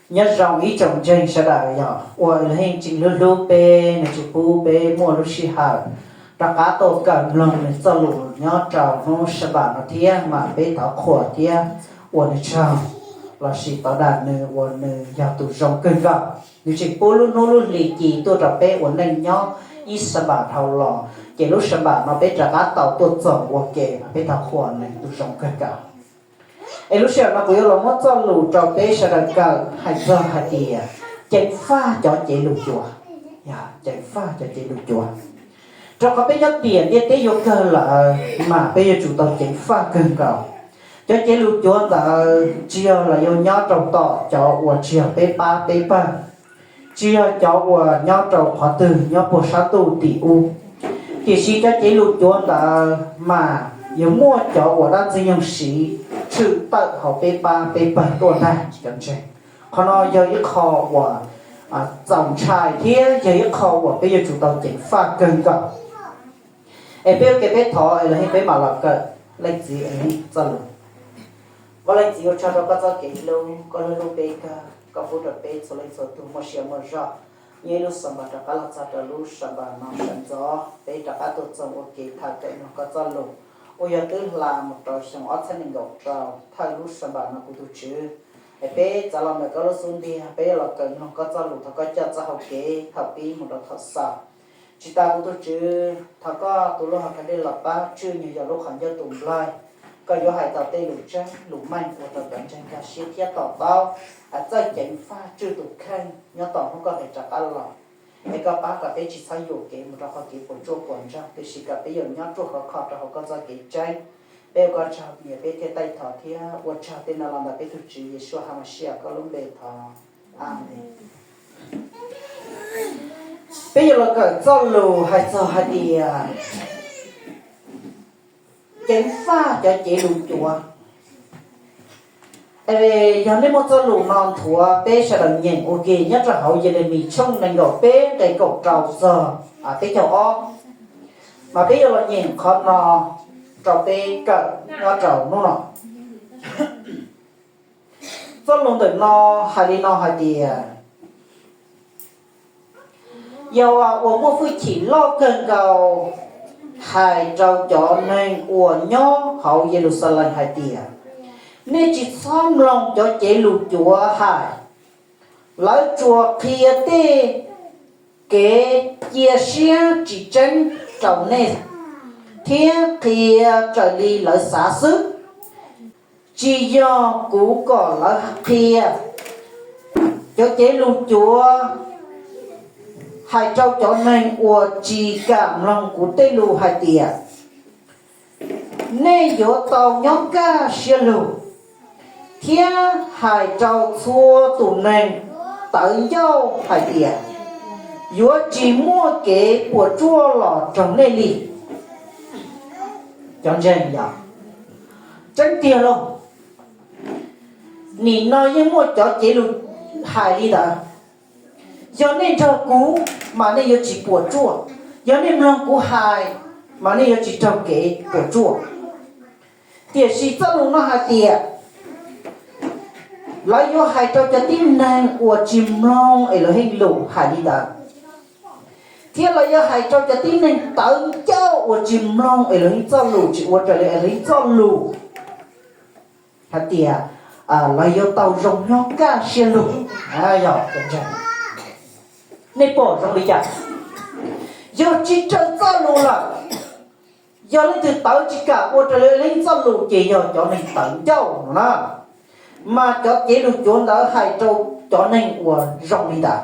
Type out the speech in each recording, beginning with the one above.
Nyob zoo ib tsoom ntseeg sawv daws, yog ua Elohim tseem hlub hlub peb, nws tseem pub peb muaj lub sij hawm rov qab tuaj kawm mloog nws txoj lus nyob rau hnub Sabbath no thiab, mas peb thov qhuas thiab ua nws tsaug, lossis thov dag nws uas nws yog tus zoo kawg nkaus. Nws tseem pub lub hnub lub hli ci tuaj rau peb ua neej nyob ib Sabbath dhau los, ces lub Sabbath no peb rov qab tau tuaj txog ua ke, mas peb thov qhuas nws tus zoo kawg nkaus. Es lub sij hawm no kuv yuav los muab txoj lus rau peb sawv daws kawm hais txog hais tias ceev faj cov cev lus cuav. Ceev faj cov cev lus cuav. Rau qhov peb nyob tiam ntiaj teb yuav kawg lawm mas peb yuav tsum tau ceev faj kawg nkaus. Cov cev lus cuav ntawd tsis yog los yuav nyob rau tom cov uas tsis yog peb pab peb pawg, tsis yog cov uas nyob rau qhov twg nyob puag sab ntuj tim ub, tiam sis cov cev lus cuav ntawd mas yuav muaj cov uas dab ntxwg nyoog siv tshwm tawm hauv peb pab peb pawg tuaj ntag cov ntseeg. Qhov no yog ib qho uas txaus ntshai thiab yog ib qho uas peb yuav tsum tau ceev faj kawg nkaus. Es peb ua ke peb thov Elohim peb mam los kawm Leej Txiv Elohim txoj lus. Vaj Leej Txiv, ua tsaug rau koj txoj kev hlub, koj hlub hlub peb kawg, koj pub rau peb txhua leej txhua tus muaj sia muaj zog nyob ib lub Sabbath rov qab los txog rau lub Sabbath no sawv ntxov peb rov qab tuaj txog ua ke tham kawm mloog koj txoj lus uas yog twb hla mus rau xyoo ob txhiab nees nkaum rau thawj lub Sabbath no kuv tus Tswv. Es peb txav los ntawm koj lub xub ntiag peb yuav los kawm mloog koj txoj lus, thov koj coj txoj hau kev thaum pib mus rau thaum xaus. Tsis tas kuv tus Tswv, thov koj tus lub hau kev dej los pab tswj nyuag yog lub qhov ncauj tus nplaig, koj yuav hais tau tej lus tseeb lus meej ua rau cov ntseeg nkag siab thiab to taub txawj ceev faj tswj tus kheej nyob tom hnub koj nqis rov qab los. Es koj pab kom peb tsis txhob yuam kev mus rau qhov kev puas tsuaj puas ntsoog, tiam sis kom peb yuav nyob ruaj khov kho rau hauv koj txoj kev tseeb. Peb ua koj tsaug, niam peb thiaj taij thov thiab ua tsaug tej no los ntawm peb tus Tswv Yeshua HaMashiach koj lub npe thov. Amees. Peb yuav los kawm txoj lus hais txog hais tias ceev faj cov cev lus cuav. Yog nej muaj txoj lus no nthuav peb sawv daws nyeem ua ke nyob rau hauv Yelemis tshooj nees nkaum peb nqe kaum rau txog peb caug ob, mas peb yuav los nyeem qhov no rau peb kawm nyob rau hnub no. Txoj lus ntawm no hais li no hais tias, Yehauvas uas muaj hwj chim loj kawg nkaus hais rau cov neeg uas nyob hauv Yeluxalees hais tias, nej tsis txhob mloog cov cev lus cuav hais. Lawv tsuas qhia tej kev cia siab tsis tseeb rau nej thiab qhia raws li lawv xav xwb. Tsis yog kuv kom lawv qhia. Cov cev lus cuav hais rau cov neeg uas tsis kam mloog kuv tej lus hais tias, nej yuav tau nyob kaj siab lug, thiab hais rau txhua tus neeg tawv ncauj hais tias, yuav tsis muaj kev puas tsuaj los raug nej li. Cov ntseeg, tseeb tiag lauj, nim no yeej muaj cov cev lus hais li ntawd, yog nej nrog kuv mas nej yuav tsis puas tsuaj, yog nej mloog kuv hais mas nej yuav tsis raug kev puas tsuaj. Tiam sis txoj lus no hais tias, lawv yuav hais rau cov tib neeg uas tsis mloog Elohim lus hais li ntawd, thiab lawv yuav hais rau cov tib neeg tawv ncauj uas tsis mloog Elohim txoj lus, tsis ua raws li Elohim txoj lus, hais tias lawv yuav tau zoo nyob kaj siab lug. Nej pom zoo li cas? Yog tsis raws txoj lus lawm, yog leej twg tawv tsis kam ua raws li Elohim txoj lus ces yog cov neeg tawv ncauj no na. Mas cov cev lus cuav ntawd hais rau cov neeg uas zoo li ntawd.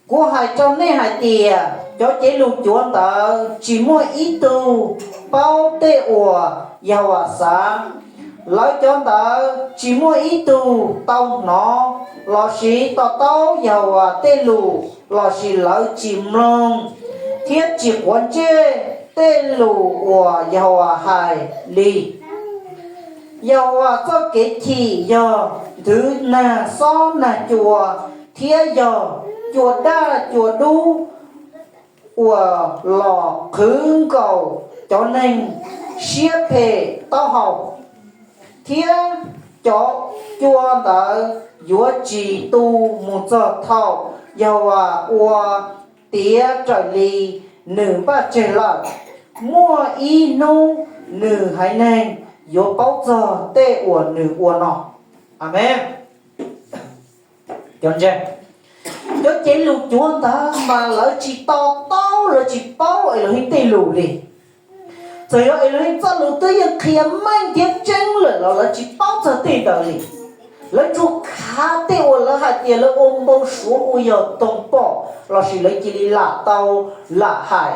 Kuv hais rau nej hais tias cov cev lus cuav ntawd tsis muaj ib tug paub tej uas Yehauvas xav. Lawv cov ntawd tsis muaj ib tug tau hnov lossis to taub Yehauvas tej lus, lossis lawv tsis mloog thiab tsis quav ntsej tej lus uas Yehauvas hais li. Yehauvas txoj kev chim yog nthwv nag xob nag cua, thiab yog cua daj cua dub uas los qhwv nkaus cov neeg siab phem taub hau, thiab cov cua ntawd yuav tsis tu mus txog thaum Yehauvas ua tiav raws li nws npaj tseg lawm. Muaj ib hnub nws haiv neeg yuav paub txog tej uas nws ua no. Amees. Cov ntseeg, cov cev lus cuav ntawd mas lawv tsis to taub, lawv tsis paub Elohim tej lus li. Txawm yog Elohim txoj lus twb yeej qhia meej thiab tseeb lawm los lawv tsis paub txog tej ntawd li. Lawv tsuas khav tej uas lawv hais tias lawv ua npau suav ua yog toog pom lossis lawv cia li lam tau lam hais.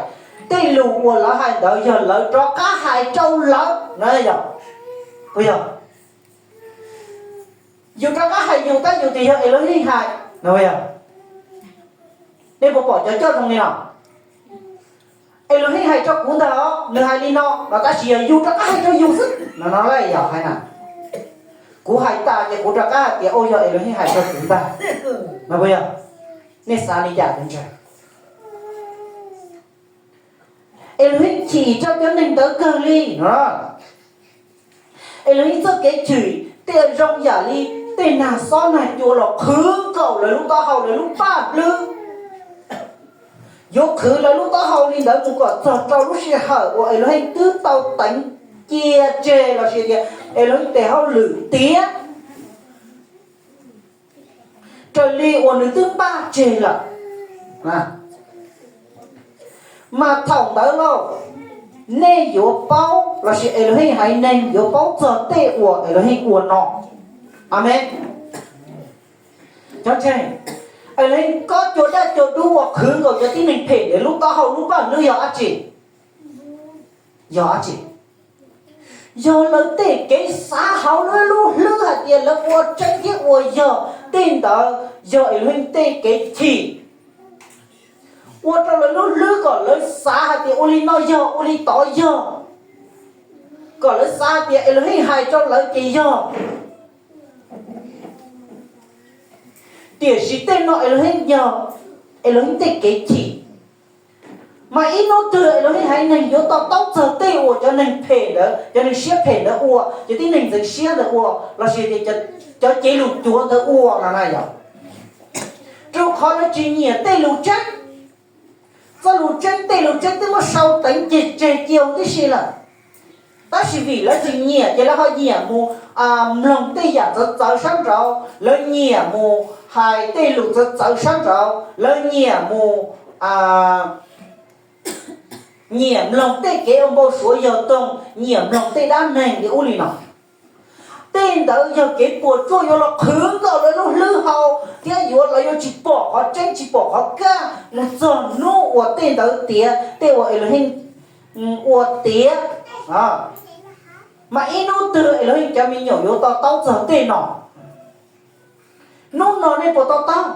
Tej lus uas lawv hais ntawd yog lawv rov qab hais rau lawv na yog, puas yog? Yus rov qab hais yus tab yus tias yog Elohim hais no yog. Nej puas pom cov coj zoo li no? Elohim hais rau kuv ntag os, nws hais li no no tab sis yog yus rov qab hais rau yus xwb no no la yog hais na. Kuv hais tas ces kuv rov qab hais tias ua yog Elohim hais rau kuv ntag no puas yog? Nej xav li cas tus ntseeg? Elohim chim rau cov neeg ntawd kawg li no. Elohim txoj kev chim tej zoo yam li tej nag xob nag cua los qhwv nkaus lawv lub taub hau lawv lub paj nplwb. Yuav qhwv lawv lub taub hau li ntawd mus kom txog rau lub sij hawm uas Elohim twb tau teev cia tseg lossis tias Elohim tes hauj lwm tiav raws li uas nws twb npaj tseg lawm. Mas thaum ntawd lauj, nej yuav paub lossis Elohim haiv neeg yuav paub txog tej uas Elohim ua no. Amees. Cov ntseeg, Elohim kob cua daj cua dub uas qhwv nkaus cov tib neeg phem ntawd lub taub hau lub paj nplwb yog dab tsi? Yog dab tsi? Yog lawv tej kev xav hauv lawv lub hlwb hais tias lawv ua tseeb thiab ua yog, tej ntawd yog Elohim tej kev chim. Ua rau lawv lub hlwb kom lawv xav hais tias ua li no yog, ua li tod yog, kom lawv xav hais tias Elohim hais rau lawv ces yog. Tiam sis tej no Elohim yog Elohim tej kev chim. Mas ib hnub twg Elohim haiv neeg yuav to taub txog tej uas cov neeg phem ntawd, cov neeg siab phem ntawd ua, cov tib neeg ntxeev siab ntawd ua, lossis tias cov cev lus cuav ntawd ua no na yog, rau qhov lawv tsis nyiam tej lus tseeb. Txoj lus tseeb, tej lus tseeb twb muab sau teev ceg tseg cia huv tib si lawm. Tab sis vim lawv tsis nyiam ces lawv ho nyiam mus mloog tej yam txawv txawv sab nraud, lawv nyiam mus hais tej lus txawv txawv sab nraud, lawv nyiam mus nyiam mloog tej kev ua npau suav yog toog, nyiam mloog tej dab neeg li ub li no. Tej ntawd yog kev puas tsuaj yuav los qhwv nkaus lawv lub hlwb hau, thiab yuav lawv yuav tsis pom qhov tseeb tsis pom qhov kaj mus txog hnub uas tej ntawd tiav, tej uas Elohim ua tiav. Mas ib hnub twg Elohim cov me nyuam yuav to taub txog tej no? Hnub no nej puas to taub?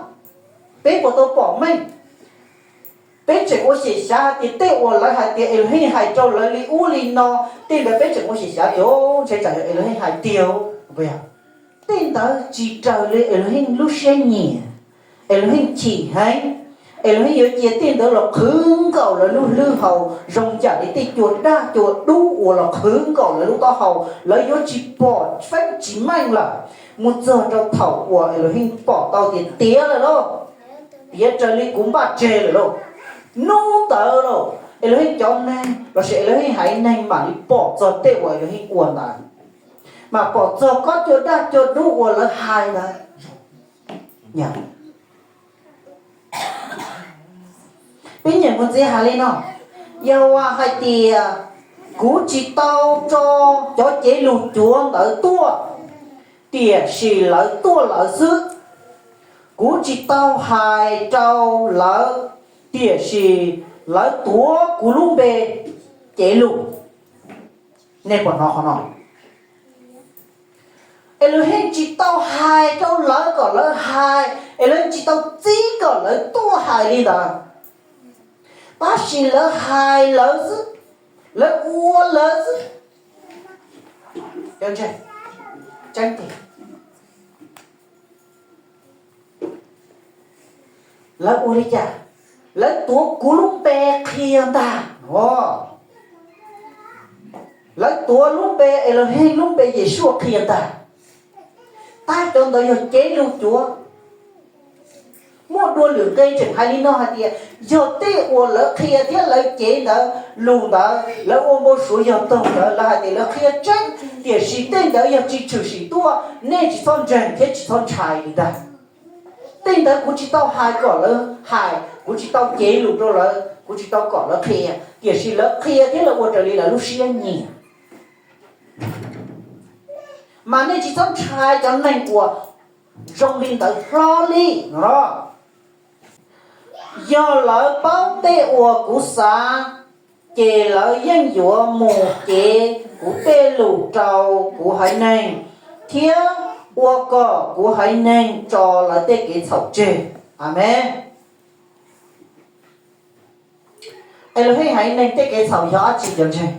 Peb puas tau pom meej? Peb tseem ua xyem xyav hais tias tej uas lawv hais tias Elohim hais rau lawv li ub li no, tej ntawd peb tseem ua xyem xyav tias ntshe tsam yog Elohim hais tiag. Tej ntawd tsis raws li Elohim lub siab nyiam. Elohim chim heev, Elohim yuav cia tej ntawd los qhwv nkaus lawv lub hlwb hau zoo yam li tej cua daj cua dub uas los qhwv nkaus lawv lub taub hau, lawv yuav tsis pom feeb tsis meej lawm, mus txog rau thaum uas Elohim pom tau tias tiav lawm lauj, tiav raws li kuv npaj tseg lawm lauj. Hnub ntawd lauj, Elohim cov neeg lossis Elohim haiv neeg mam li pom txog tej uas Elohim ua ntawd, mas pom txog kob cua daj cua dub uas lawv hais ntawd. Peb nyeem mus ntxiv hais li no, Yehauvas hais tias, kuv tsis tau tso cov cev lus cuav ntawd tuaj, tiam sis lawv tuaj lawv xwb. Kuv tsis tau hais rau lawv, tiam sis lawv tuav kuv lub npe cev lus. Nej puas hnov qhov no? Elohim tsis tau hais rau lawv kom lawv hais, Elohim tsis tau txib kom lawv tuaj hais li ntawd, tab sis lawv hais lawv xwb, lawv ua lawv xwb. Tseeb tiag, lawv ua li cas? Lawv tuav kuv lub npe qhia ntag. Lawv tuav lub npe Elohim lub npe Yeshua qhia ntag. Tab cov ntawd yog cev lus cuav. Muaj dua lwm nqe tseem hais li no hais tias yog tej uas lawv qhia thiab lawv cev ntawd lus ntawd lawv ua npau suav yog toog ntawd lawv hais tias lawv qhia tseeb, tiam sis tej ntawd yog tsis tshwm sim tuaj, nej tsis txhob ntseeg thiab tsis txhob ntshai li ntag. Tej ntawd kuv tsis tau hais kom lawv hais, kuv tsis tau cev lus rau lawv, kuv tsis tau kom lawv qhia, tiam sis lawv qhia thiab lawv ua raws li lawv lub siab nyiam. Mas nej tsis txhob ntshai cov neeg uas zoo li ntawd hlo li no. Yog lawv paub tej uas kuv xav, ces lawv yeej yuav mus cev kuv tej lus rau kuv haiv neeg thiab ua kom kuv haiv neeg tso lawv tej kev txhaum tseg. Amees. Elohim haiv neeg tej kev txhaum yog dab tsi cov ntseeg?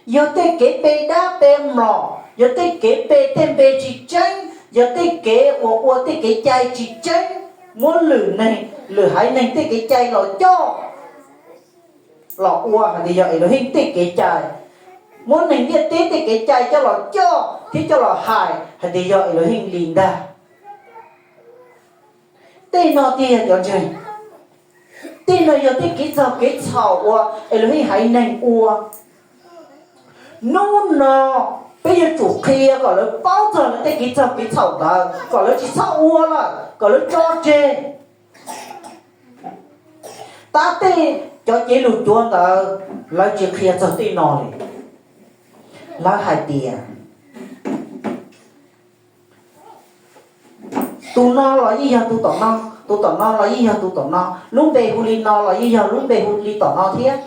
Yog tej kev pe dab pe mlom, yog tej kev pe tej npe tsis tseeb, yog tej kev uas ua tej kev cai tsis tseeb, muab lwm neeg lwm haiv neeg tej kev cai los coj los ua hais tias yog Elohim tej kev cai, muab neeg ntiaj teb tej kev cai coj los coj thiab coj los hais hais tias yog Elohim li ntag. Tej no tiag cov ntseeg, tej no yog tej kev txog kev txhaum uas Elohim haiv neeg ua. Hnub no peb yuav tsum qhia kom lawv paub txog lawv tej kev txog kev txhaum ntawd kom lawv tsis txhob ua lawm, kom lawv tso tseg. Tab tej cov cev lus cuav ntawd lawv tsis qhia txog tej no li. Lawv hais tias tus no los yeej yog tus tom no, tus tom no los yeej yog tus tom no, lub npe hu li no los yeej yog lub npe hu li tom no thiab,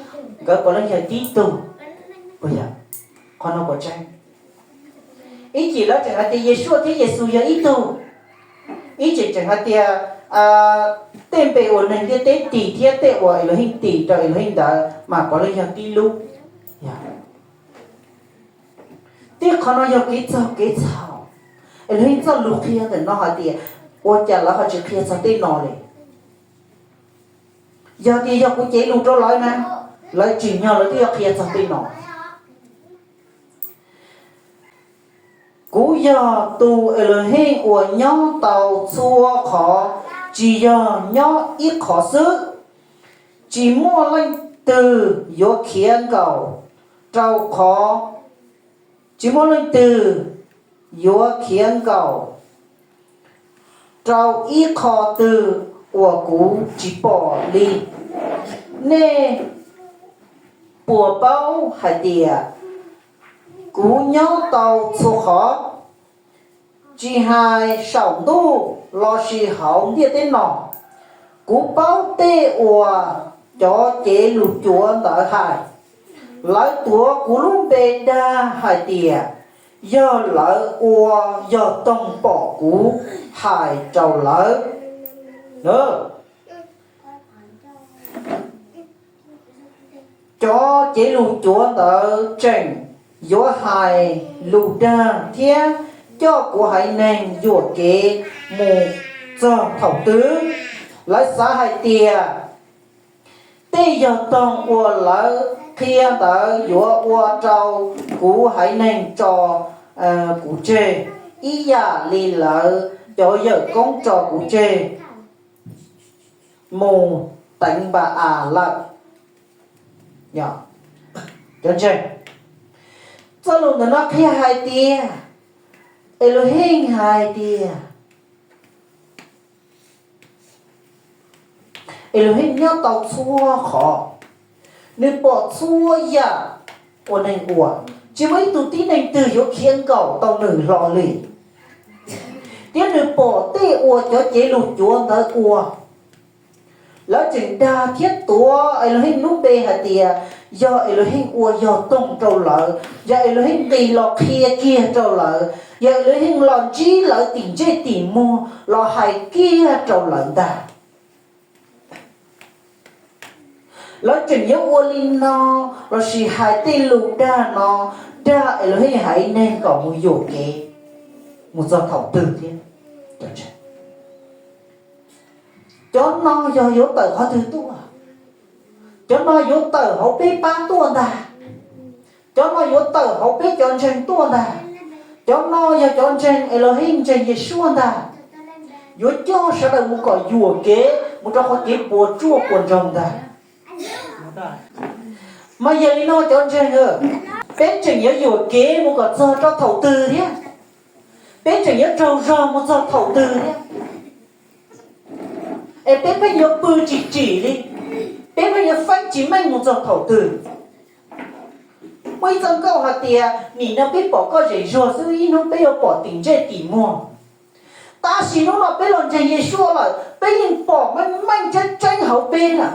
nkawd puav leej yog tib tug. Qhov no puas tseeb? Ib chim lawv tseem hais tias Yeshua thiab Yexus yog ib tug, ib chim tseem hais tias tej npe uas neeg ntiaj teb tis thiab tej uas Elohim tis rau Elohim ntawd mas puav leej yog tib lub. Tej qhov no yog kev txog kev txhaum. Elohim txoj lus qhia ntawm no hais tias ua cas lawv ho tsis qhia txog tej no li? Yog tias yog kuv cev lus rau lawv na, lawv tsim nyog lawv twb yuav qhia txog tej no. Kuv yog tus Elohim uas nyob tau txhua qhov, tsis yog nyob ib qhov xwb. Tsis muaj leej twg yuav khiav nkaum rau qhov, tsis muaj leej twg yuav khiav nkaum rau ib qho twg uas kuv tsis pom li. Nej puas paub hais tias kuv nyob tau txhua qhov, tsis hais saum ntuj lossis hauv ntiaj teb no? Kuv paub tej uas cov cev lus cuav ntawd hais. Lawv tuav kuv lub npe dag hais tias yog lawv ua yog toog pom kuv hais rau lawv. Cov cev lus cuav ntawd tseem yuav hais lus dag thiab coj kuv haiv neeg yuam kev mus txog thaum twg? Lawv xav hais tias tej yog toog uas lawv qhia ntawd yuav ua rau kuv haiv neeg tso kuv tseg ib yam li lawv cov yawm koob tso kuv tseg mus teev Npa-as lawm. Cov ntseeg, txoj lus ntawm no qhia hais tias, Elohim hais tias, Elohim nyob tau txhua qhov, nws pom txhua yam uas neeg ua, tsis muaj ib tug tib neeg twg yuav khiav nkaum tau nws hlo li. Thiab nws pom tej uas cov cev lus cuav ntawd ua. Lawv tseem dag thiab tuav Elohim lub npe hais tias yog Elohim ua yog toog rau lawv, yog Elohim nqis los qhia kiag rau lawv, yog Elohim los ntsib lawv tim ntsej tim muag los hais kiag rau lawv ntag. Lawv tseem yuav ua li no lossis hais tej lus dag no, dag Elohim haiv neeg kom mus yuam kev mus txog thaum twg thiab? Cov no yog yuav tawm qhov twg tuaj? Cov no yuav tawm hauv peb pab tuaj ntag. Cov no yuav tawm hauv peb cov ntseeg tuaj ntag. Cov no yog cov ntseeg Elohim, ntseeg Yeshua ntag, yuav coj sawv daws mus kom yuam kev mus rau qhov kev puas tsuaj puas ntsoog ntag. Mas yog li no cov ntseeg, peb tseem yuav yuam kev mus kom txog rau thaum twg thiab? Peb tseem yuav tsaug zog mus txog thaum twg thiab? Es peb pheej yuav pw tsis tsim li, peb pheej yuav feeb tsis meej mus txog thaum twg? Muaj ib txoj nkauj hais tias, nim no peb pom koj zem zuag xwb, ib hnub peb yuav pom tim ntsej tim muag. Tab sis hnub no peb los ntseeg Yeshua lawm, peb yeej pom meej meej tseeb tseeb hauv peb na,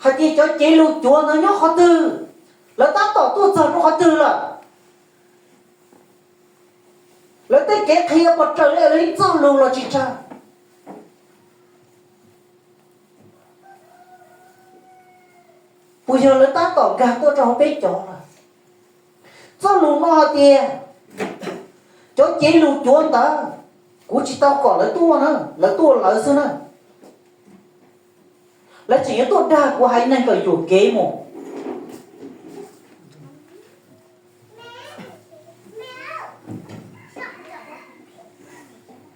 hais tias cov cev lus cuav ntawd nyob qhov twg, lawv tab tom tuaj txog rau qhov twg lawm. Lawv tej kev qhia puas raws li Elohim txoj lus los tsis raws? Puas yog lawv tab tom nkag tuaj rau hauv peb cov lawm? Txoj lus no hais tias, cov cev lus cuav ntawd, kuv tsis tau kom lawv tuaj na, lawv tuaj lawv xwb na. Lawv tseem yuav tuaj dag kuv haiv neeg kom yuam kev mus.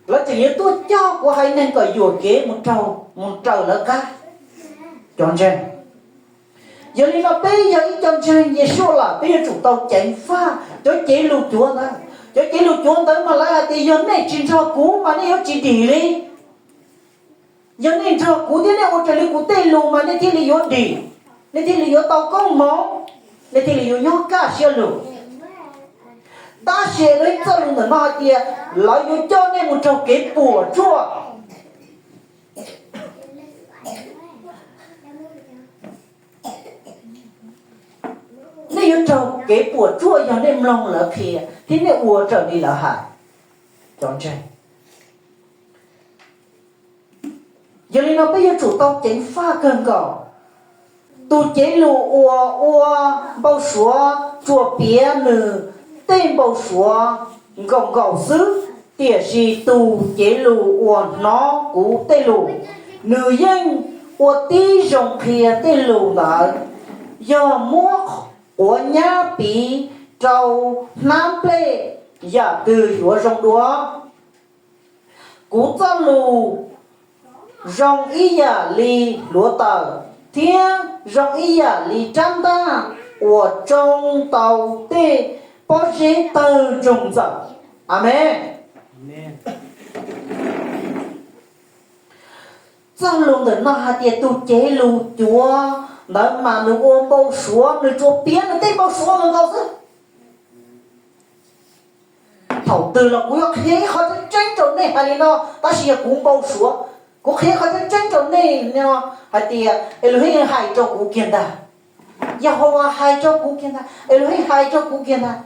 Lawv tseem yuav tuaj coj kuv haiv neeg kom yuam kev mus raws, mus raws lawv qab. Cov ntseeg, yog li no peb yog ib co ntseeg Yeshua lawm, peb yuav tsum tau ceev faj cov cev lus cuav ntawd. Cov cev lus cuav ntawd mas lawv hais tias yog nej tsis nrog kuv mas nej yuav tsis dim li. Yog nej nrog kuv thiab nej ua raws li kuv tej lus mas nej thiaj li yuav dim, nej thiaj li yuav tau koob hmoov, nej thiaj li yuav nyob kaj siab lug. Tab sis lawv txoj lus ntawm no hais tias lawv yuav coj nej mus raug kev puas tsuaj. Nej yuav raug kev puas tsuaj yog nej mloog lawv qhia thiab nej ua raws li lawv hais. Cov ntseeg, yog li no peb yuav tsum tau ceev faj kawg nkaus. Tus cev lus uas ua npau suav tsuas piav nws tej npau suav nkaus nkaus xwb, tiam sis tus cev lus uas hnov kuv tej lus, nws yeej ua tib zoo qhia tej lus ntawd, yog muab quav nyab piv rau hnab nplej, yam twg yuav zoo dua? Kuv txoj lus zoo ib yam li hluav taws, thiab zoo ib yam li rab ntaj uas tsoo tau tej pob zeb tawg ntsoog ntxawm. Amees. Txoj lus ntawm no hais tias tus cev lus cuav ntawd mas nws ua npau suav, nws tsuas piav nws tej npau suav nkaus nkaus xwb. Thaum twg los kuv yuav qhia ib qho tseeb tseeb rau nej hais li no, tab sis yog kuv npau suav, kuv qhia ib qho tseeb tseeb rau nej no hais tias Elohim hais rau kuv kiag ntag, Yehauvas hais rau kuv kiag ntag, Elohim hais rau kuv kiag ntag.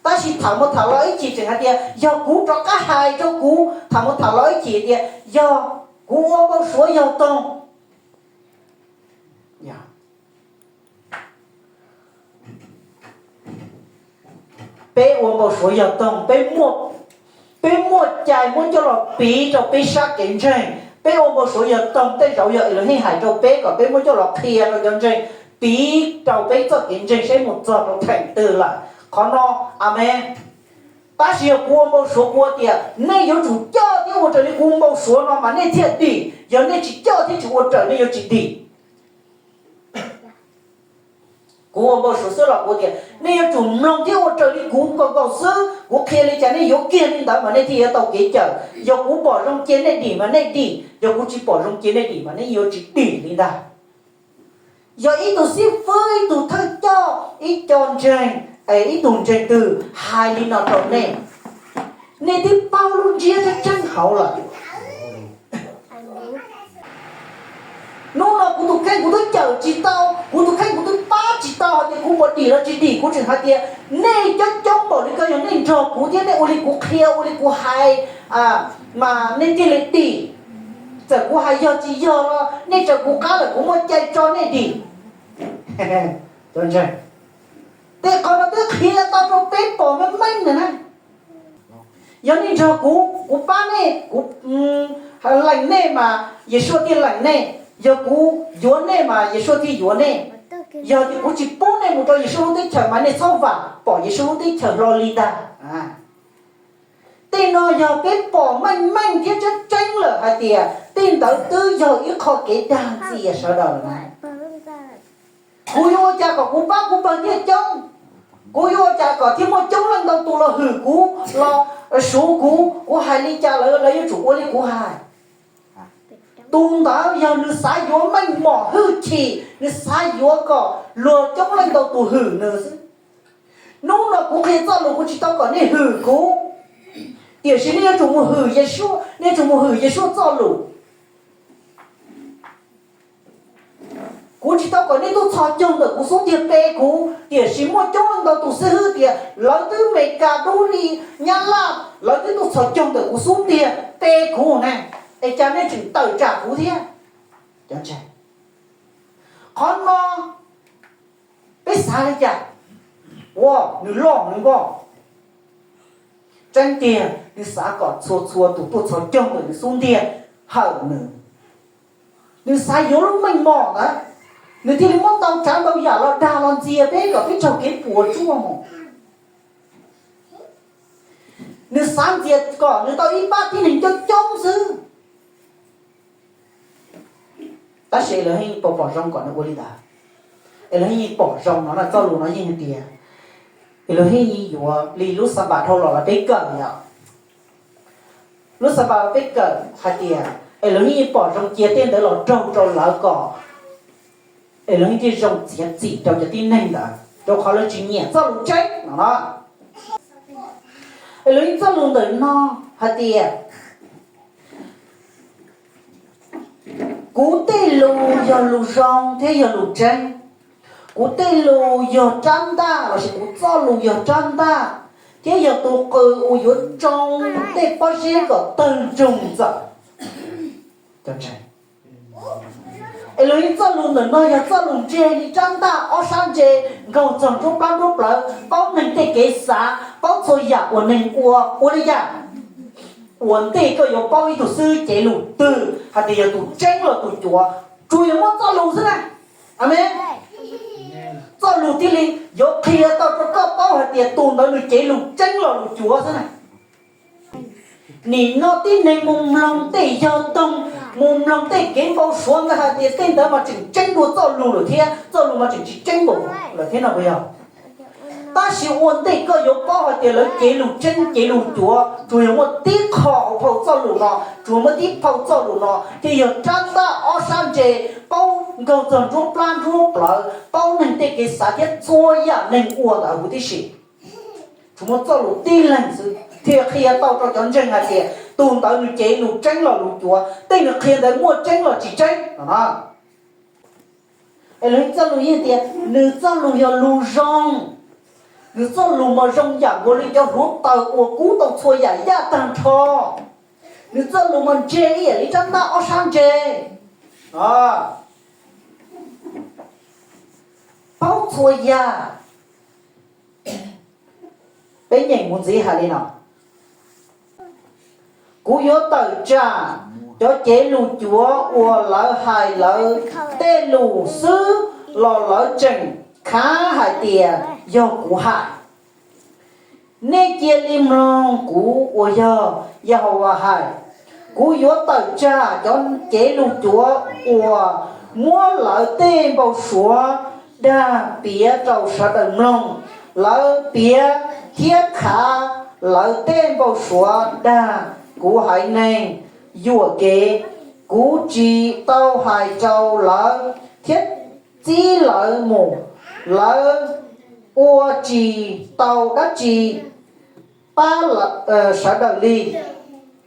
Tab sis tham mus tham los ib chim tseem hais tias yog kuv rov qab hais rau kuv, tham mus tham los ib chim tias yog kuv ua npau suav yog toog. Peb ua npau suav yog toog, peb muaj, peb muaj cai muab coj los piv rau peb sab kev ntseeg. Peb ua npau suav yog toog, tej zaum yog Elohim hais rau peb kom peb muab coj los qhia rau cov ntseeg, piv rau peb txoj kev ntseeg saib mus txog rau theem twg lawm. Qhov no, amees. Tab sis yog kuv ua npau suav kuv tias nej yuav tsum coj thiab ua raws li kuv npau suav no mas nej thiaj dim, yog nej tsis coj thiab tsis ua raws nej yuav tsis dim. Kuv ua npau suav xwb los kuv tias nej yuav tsum mloog thiab ua raws li kuv nkaus nkaus xwb, kuv qhia li cas nej yuav kiag li ntawd mas nej thiaj yuav tau kev cawm. Yog kuv pom zoo cia nej dim mas nej dim, yog kuv tsis pom zoo cia nej dim mas nej yuav tsis dim li ntag. Yog ib tug xib fwb, ib tug thawj coj, ib co ntseeg, es ib tug ntseeg twg hais li no rau nej, nej twb paub lub ntsiab tseeb tseeb hauv lawm. Hnub no kuv tus kheej kuv twb cawm tsis tau, kuv tus kheej kuv twb pab tsis tau hais tias kuv puas dim los tsis dim, kuv tseem hais tias nej coob coob npaum li ko yog nej nrog kuv thiab nej ua li kuv qhia ua li kuv hais mas nej thiaj li dim. Txawm kuv hais yog tsis yog los nej raws kuv qab lawm kuv muaj cai tso nej dim. Tej qhov no twb qhia tau rau peb pom meej meej na. Yog nej nrog kuv, kuv pab nej, kuv lees nej mas Yeshua thiaj lees nej, yog kuv yuav nej mas Yeshua thiaj yuav nej. Yog tias kuv tsis pub nej mus rau Yexus lub teb chaws mas nej txhob vam pom Yexus lub teb chaws hlo li ntag. Tej no yog peb pom meej meej thiab tseeb tseeb lawm hais tias tej ntawd twb yog ib qho kev dag ntxias sawv daws na. Kuv yuav ua cas kom kuv pab kuv pawg thiaj coob? Kuv yuav ua cas kom thiaj muaj coob leej ntau tus los hwm kuv, los suav kuv? Kuv hais li cas lawv, lawv yuav tsum ua li kuv hais. Tus ntawd yog nws xav yuav meej mom hwj chim, nws xav yuav kom luag coob leej ntau tus hwm nws xwb. Hnub no kuv qhia txoj lus kuv tsis tau kom nej hwm kuv, tiam sis nej yuav tsum mus hwm Yexus, nej yuav tsum mus hwm Yexus txoj lus. Kuv tsis tau kom nej tuaj txhos caug ntawm kuv xub ntiag pe kuv, tiam sis muaj coob leej ntau tus xib hwb tias lawv twb Meskas dub li Nyab Laj, lawv twb tuaj txhos caug ntawm kuv xub ntiag pe kuv ne, es cas nej tseem tawm tsam kuv thiab? Qhov no peb xav li cas? Ua nws loj nws voj. Tseeb tiag nws xav kom txhua txhua tus tuaj txhos caug ntawm nws xub ntiag hawm nws. Nws xav yuav lub meej mom ntawd, nws thiaj li muab ntau tsav ntau yam los dag los ntxias peb kom peb raug kev puas tsuaj mus. Nws xav ntxias kom nws tau ib pab tib neeg coob coob xwb. Tab sis Elohim pom pom zoo kom nws ua li ntawd. Elohim yeej pom zoo no na, txoj lus no yeej hais tias Elohim yeej yuav li lub Xanpam dhau los lawv peb kawm yom. Lub Xanpam peb kawm hais tias Elohim yeej pom zoo cia tej ntawd los raug rau lawv kom Elohim thiaj zoo txiav txim rau cov tib neeg ntawd rau qhov lawv tsis nyiam txoj lus tseeb no na. Elohim txoj lus ntawm no hais tias kuv tej lus yog lus zoo thiab yog lus tseeb. Kuv tej lus yog rab ntaj lossis kuv txoj lus yog rab ntaj thiab yog tus qws uas yuav tsoo tej pob zeb kom tawg ntsoog ntxawm. Elohim txoj lus ntawm no yog txoj lus ntse li rab ntaj ob sab ntse, nkaug txog nruab plab nruab plawv, paub neeg tej kev xav, paub txhua yam uas neeg ua. Ua li cas? Ua ntej koj yuav paub ib tug xib hwb cev lus twg hais tias yog tus tseeb los tus cuav, tsuas yog muaj txoj lus xwb na. Amees. Txoj lus thiaj li yuav qhia tau rau koj paub hais tias tus ntawd nws cev lus tseeb los lus cuav xwb na. Nim no tib neeg mus mloog tej yog toog, mus mloog tej kev npau suav ntawd hais tias tej ntawd mas tseem tseeb dua txoj lus lawm thiab, txoj lus mas tseem tsis tseeb npaum lawm thiab no puas yog? Tab sis ua ntej koj yuav paub hais tias lawv cev lus tseeb cev lus cuav, tsuas yog muaj tib qho hauv phau txoj lus no, tsuas muaj tib phau txoj lus no thiaj yog rab ntaj ob sab ntse, paub nkaug txog nruab plab nruab plawv, paub neeg tej kev xav thiab txhua yam neeg ua ntawd huv tib si. Tsuas muaj txoj lus tib leeg xwb thiaj qhia tau rau cov ntseeg hais tias tus ntawd nws cev lus tseeb los lus cuav, tej nws qhia ntawd muaj tseeb los tsis tseeb no na. Es lawv txoj lus yeej tias nws txoj lus yog lus zoo. Nws txoj lus mas zoo yam nkaus li cov hluav taws uas kub tau txhua yam yaj tag nrho. Nws txoj lus mas ntse ib yam li rab ntaj ob sab ntse, paub txhua yam. Peb nyeem mus ntxiv hais li no: Kuv yuav tawm tsam cov cev lus cuav uas lawv hais lawv tej lus xwb los lawv tseem khav hais tias yog kuv hais. Nej cia li mloog kuv uas yog Yehauvas hais. Kuv yuav tawm tsam cov cev lus cuav uas muab lawv tej npau suav dag piav rau sawv daws mloog. Lawv piav thiab khav lawv tej npau suav dag kuv haiv neeg yuam kev. Kuv tsis tau hais rau lawv thiab txib lawv mus. Lawv ua tsis tau dab tsi pab sawv daws li.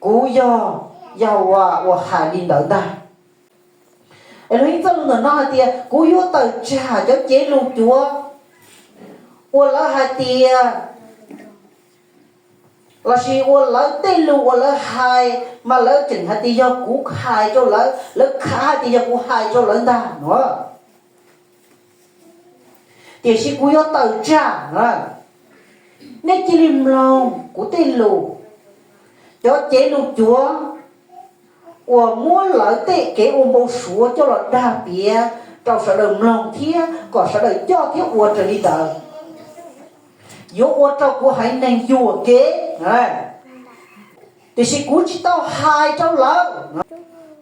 Kuv yog Yehauvas uas hais li ntawd ntag. Es lawv ib txoj lus ntawm no hais tias kuv yuav tawm tsam cov cev lus cuav uas lawv hais tias, lossis uas lawv tej lus uas lawv hais mas lawv tseem hais tias yog kuv hais rau lawv, lawv khav hais tias yog kuv hais rau lawv ntag no. Tiam sis kuv yuav tawm tsam na, nej cia li mloog kuv tej lus. Cov cev lus cuav uas muab lawv tej kev ua npau suav coj los dag piav rau sawv daws mloog thiab kom sawv daws coj thiab ua raws li ntawd. Yuav ua rau kuv haiv neeg yuam kev. Tiam sis kuv tsis tau hais rau lawv,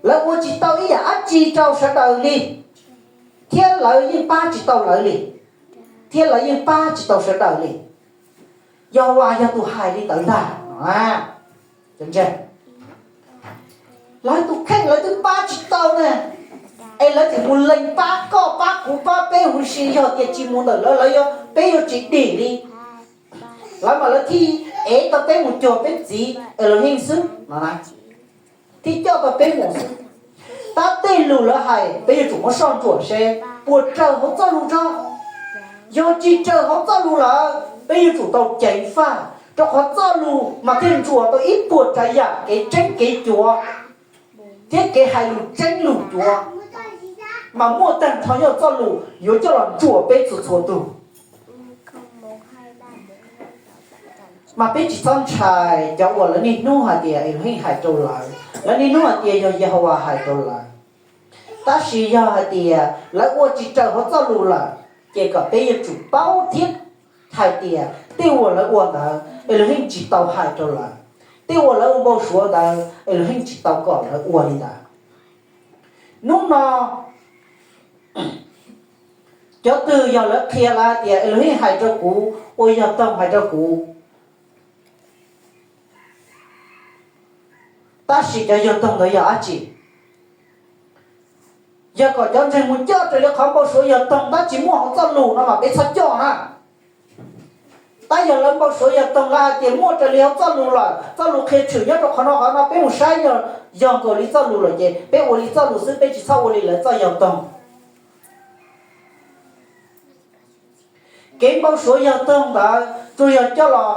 lawv ua tsis tau ib yam dab tsi rau sawv daws li, thiab lawv yeej pab tsis tau lawv li, thiab lawv yeej pab tsis tau sawv daws li. Yog Vas yog tus hais li ntawd ntag. Lawv tus kheej lawv twb pab tsis tau ne, es lawv tseem mus lees pab koj pab kuv pab peb huv si, yog tias tsis mus ntawm lawv, lawv yuav, peb yuav tsis dim li. Lawv mas lawv thiaj ev tau peb mus cuag peb txiv Elohim xwb no na, thiaj coj tau peb mus xwb. Tab tej lus lawv hais peb yuav tsum muab soj ntsuam seb puas raws hauv txoj lus tso. Yog tsis raws hauv txoj lus lawm, peb yuav tsum tau ceev faj, rau qhov txoj lus mas thiaj ntsuas tau ib puas tsav yam kev tseeb kev cuav thiab kev hais lus tseeb lus cuav, mas muaj tag nrho yog txoj lus yuav coj los ntsuas peb txhua txhua tus. Mas peb tsis txhob ntshai cov uas lawv niaj hnub hais tias Elohim hais rau lawv, lawv niaj hnub hais tias yog Yehauvas hais rau lawv. Tab sis yog hais tias lawv ua tsis raws hauv txoj lus lawm, ces kom peb yuav tsum paub thiab hais tias tej uas lawv ua ntawd Elohim tsis tau hais rau lawv, tej uas lawv ua npau suav ntawd Elohim tsis tau kom lawv ua li ntawd. Hnub no cov twg yog lawv qhia lawv hais tias Elohim hais rau kuv, ua yog toog hais rau kuv, tab sis cov yog toog ntawd yog dab tsi? Yog kom cov ntseeg mus coj raws li qhov npau suav yog toog tab tsis muaj hauv txoj lus no mas peb txhob coj na. Tab yog lawv npau suav yog toog lawv hais tias muaj raws li hauv txoj lus lawm, txoj lus qhia tshwm nyob rau qhov no qhov no, peb mus saib yog, yog nkaus li txoj lus lawm ces peb ua li txoj lus xwb, peb tsis txhob ua li lawv txoj yog toog. Kev npau suav yog toog ntawd tsuas yog coj los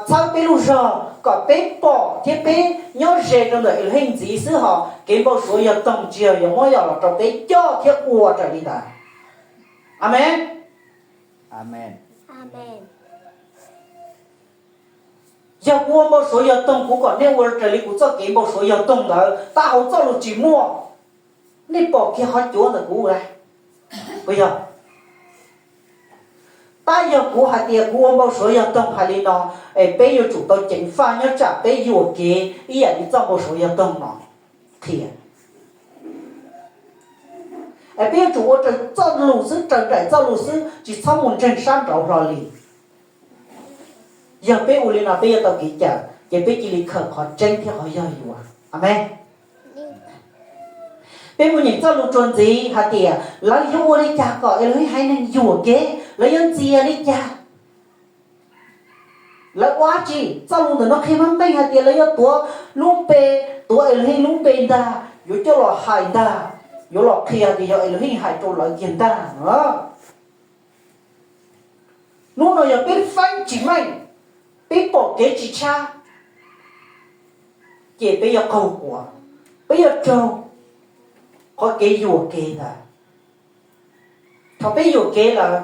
txhawb peb lub zog kom peb pom thiab peb nyob ze rau ntawm Elohim ntxiv xwb, ho kev npau suav yog toog tsis yog yuav muab yog los rau peb coj thiab ua raws li ntawd. Amees. Yog kuv ua npau suav yog toog, kuv kom nej ua raws li kuv txoj kev npau suav yog toog ntawd, tab hauv txoj lus tsis muaj, nej pom kiag qhov cuav ntawm kuv lawm, puas yog? Tab yog kuv hais tias kuv ua npau suav yog toog hais li no, es peb yuav tsum tau ceev faj nyob tsam peb yuam kev ib yam li txoj npau suav yog toog no qhia. Es peb yuav tsum ua raws txoj lus xwb, raws nraim txoj lus xwb, tsis txhob mus ntseeg sab nraud hlo li. Yog peb ua li no peb yuav tau kev cawm, ces peb cia li khaws qhov tseeb thiab qhov yog yuav. Amees. Peb mus nyeem txoj lus txuas ntxiv hais tias lawv yuav ua li cas kom Elohim haiv neeg yuam kev, lawv yuav ntxias li cas? Lawv ua dab tsi? Txoj lus ntawm no qhia meej meej hais tias lawv yuav tuav lub npe, tuav Elohim lub npe ntag, yuav coj los hais ntag, yuav los qhia tias yog Elohim hais rau lawv kiag ntag. Hnub no yog peb feeb tsis meej, peb pom kev tsis tshab, ces peb yuav qaug quav, peb yuav raug qhov kev yuam kev ntawd. Thaum peb yuam kev lawm,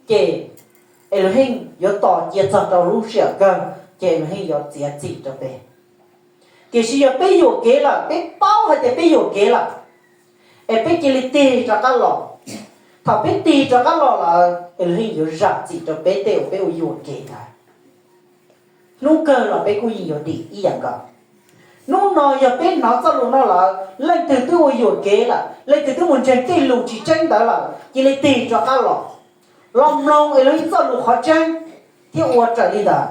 ces Elohim yuav tos cia txog rau lub sij hawm kawg, ces Elohim yuav txiav txim rau peb. Tiam sis yog peb yuam kev lawm, peb paub hais tias peb yuam kev lawm, es peb cia li tig rov qab los. Thaum peb tig rov qab los lawm, Elohim yuav zam txim rau peb tej uas peb ua yuam kev ntawd. Hnub kawg los peb kuj yeej yuav dim ib yam nkaus. Hnub no yog peb hnov txoj lus no lawm, leej twg twb ua yuam kev lawm, leej twg twb mus ntseeg tej lus tsis tseeb ntawd lawm, cia li tig rov qab los, los mloog Elohim txoj lus qhov tseeb thiab ua raws li ntawd.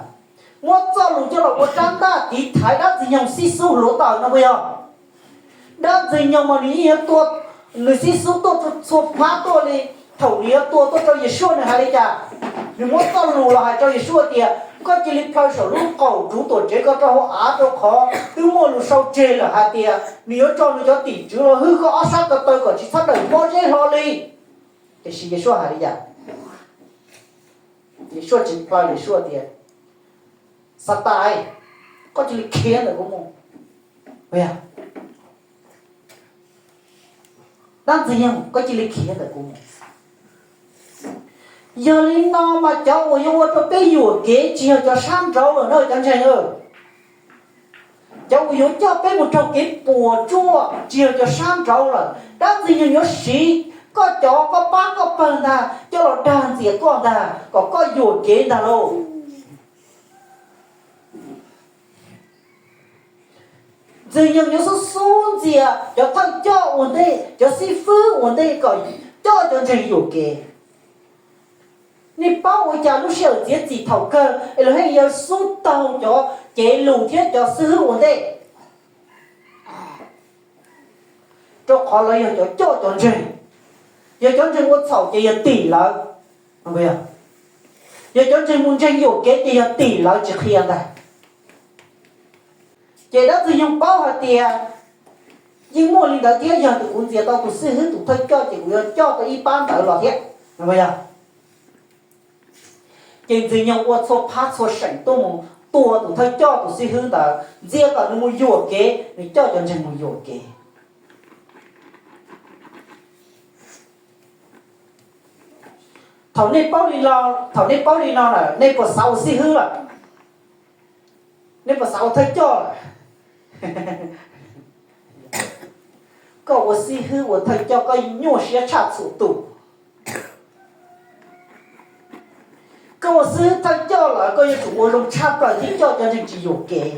Muab txoj lus coj los ua rab ntaj tiv thaiv dab ntxwg nyoog xib xub hluav taws no puas yog? Dab ntxwg nyoog mas nws yeej yuav tua, nws xib xub tuaj txhua phab tuaj li. Thaum nws yuav tua tuaj rau Yeshua nws hais li cas? Nws muab txoj lus los hais rau Yeshua tias koj cia li plhaw saum lub qaum ruv tuam tsev ko rau hauv av, rau qhov twb muaj lus sau tseg lawm hais tias nws yuav tso nws cov tim tswv los hwj koj ob sab ko taw kom tsis txhob dawm pob zeb hlo li. Tiam sis Yeshua hais li cas? Yeshua tsis plhaw, Yeshua tias, Xatas, koj cia li khiav ntawm kuv mus. Dab ntxwg nyoog, koj cia li khiav ntawm kuv mus. Yog li no mas cov uas yuav ua rau peb yuam kev tsis yog cov sab nraud lawm na cov ntseeg. Cov uas yuav coj peb mus raug kev puas tsuaj tsis yog cov sab nraud lawm. Dab ntxwg nyoog yuav siv Koj cov koj pab koj pawg ntag coj los dag ntxias koj ntag kom koj yuam kev ntag lauj. Ntxwg Nyoog yuav xub xub ntxias cov thawj coj ua ntej, cov xib fwb ua ntej kom coj cov ntseeg yuam kev. Nej paub ua cas lub sij hawm txiav txim thaum kawg es lawv yeej yuav xub taug cov cev lus thiab cov xib fwb ua ntej? Rau qhov lawv yog cov coj cov ntseeg, yog cov ntseeg ua txhaum ces yog tim lawv, yog cov ntseeg mus ntseeg yuam kev ces yog tim lawv tsis qhia ntag. Ces dab Ntxwg Nyoog paub hais tias yeej muaj li ntawd thiab, yog tus kuv ntxias tau tus xib fwb tus thawj coj ces kuv yuav coj tau ib pab ntawd los thiab. Yog ces Ntxwg Nyoog ua txhua phab txhua seem tuaj mus tua tus thawj coj tus xib fwb ntawd, ntxias kom nws mus yuam kev, nws coj cov ntseeg mus yuam kev. Thaum nej paub li no, thaum nej paub li no lawm nej puas xav ua xib fwb lawm? Nej puas xav ua thawj coj lawm? Koj ua xib fwb ua thawj coj koj nyuaj siab tshaj txhua tus. Koj ua xib fwb thawj coj lawm koj yuav tsum ua zoo tshaj plaws thiab coj cov ntseeg tsis yuam kev.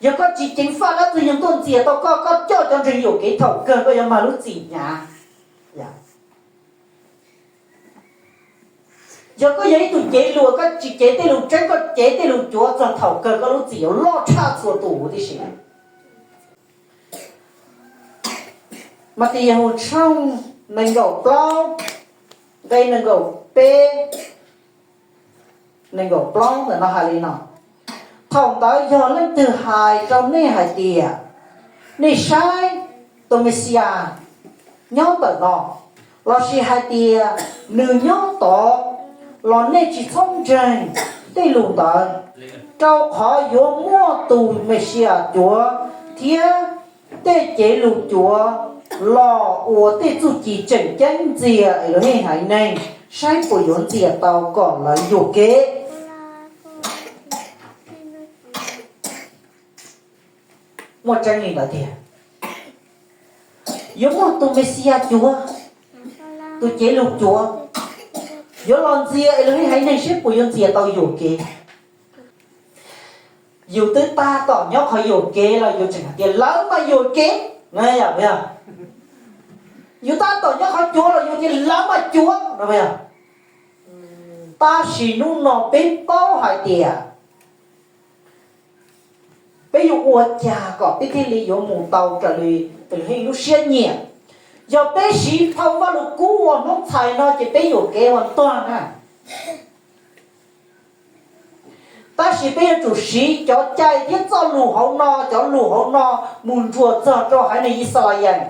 Yog koj tsis ceev faj dab Ntxwg Nyoog tuaj ntxias tau koj, koj coj cov ntseeg yuam kev thaum kawg koj yuav mag lub txim hnyav. Yog koj yog ib tug cev lus koj tsis cev tej lus tseeb, koj cev tej lus cuav txog thaum kawg koj lub txim yuav loj tshaj txhua tus huv tib si. Mas tis yog hu tshooj nees nkaum plaub, nqe nees nkaum peb, nees nkaum plaub ntawm no hais li no: Thaum ntawd yog leej twg hais rau nej hais tias, nej saib, tus Mexiyas nyob ntawm no, lossis hais tias, nws nyob tod, los nej tsis txhob ntseeg tej lus ntawd, rau qhov yuav muaj tus Mexiyas cuav thiab tej cev lus cuav los ua tej txuj ci tseem ceeb ntxias Elohim haiv neeg saib puas yuav ntxias tau kom lawv yuam kev. Muaj tseeb li ntawd tiag. Yuav muaj tus Mexiyas cuav, tus cev lus cuav, yuav los ntxias Elohim haiv neeg saib puas yuav ntxias tau yuam kev. Yus twb tab tom nyob qhov yuam kev los yus tseem hais tias lawv mas yuam kev, yog? Yus tab tom nyob qhov cuav los yus tias lawv mas cuav no. Tab sis hnub no peb paub hais tias peb yuav ua cas kom peb thiaj li yuav mus tau raws li Elohim lub siab nyiam. Yog peb siv phau Vajluskub uas Hmoob txhais no ces peb yuam kev ua ntog na. Tab sis peb yuav tsum siv cov cai thiab txoj lus hauv no, cov lus hauv no mus ntsuas txog rau haiv neeg Yixalayees.